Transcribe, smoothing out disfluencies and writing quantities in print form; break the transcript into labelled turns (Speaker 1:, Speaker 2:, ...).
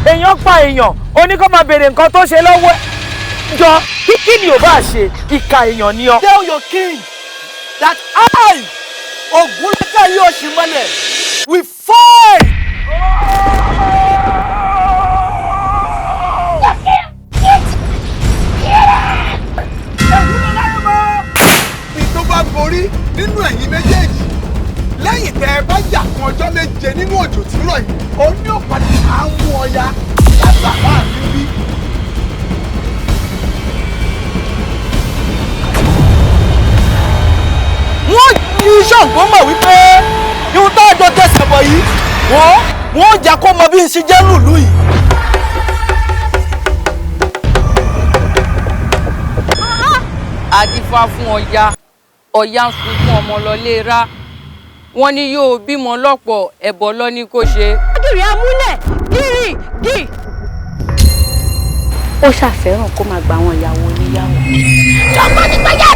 Speaker 1: Èèyàn pa èèyàn, ó ní kó máa béèrè nǹkan tó ṣe lọ́wọ́ ẹ̀. Jọ, kí ni ò bá ṣe? Ìka èèyàn ni ọ.
Speaker 2: Tell your king that I, Ògúnlákàyé Òṣìmọ́lẹ̀, will fight.
Speaker 3: Ní tó bá borí nínú ẹ̀yin méjèèjì, lẹ́yìn tẹ́ ẹ bá jà fún ọjọ́ 7 nínú òjò tí rọ̀ yìí, òun ní ò padà á mú Ọya lágbàlá mi bí.
Speaker 2: Wọ́n ní Ṣàngó mọ̀ wípé ihun tá a jọ tẹ̀sẹ̀ bọ̀ yìí, wọ́n jẹ́ kó mọ bí n ṣe jẹ́ lùlù yìí.
Speaker 4: Adífá fún Ọya, Ọya ń sunkún ọmọ lọlé rá, wọ́n ní yóò bímọ lọ́pọ̀, ẹbọ lọ ní kó ṣe.
Speaker 5: Gírí amúlẹ̀ gírí gí. Ó ṣàfẹ́ràn kó máa gba àwọn ìyàwó oníyàwó.
Speaker 6: Ṣọgbọ́n ti gbẹ́yà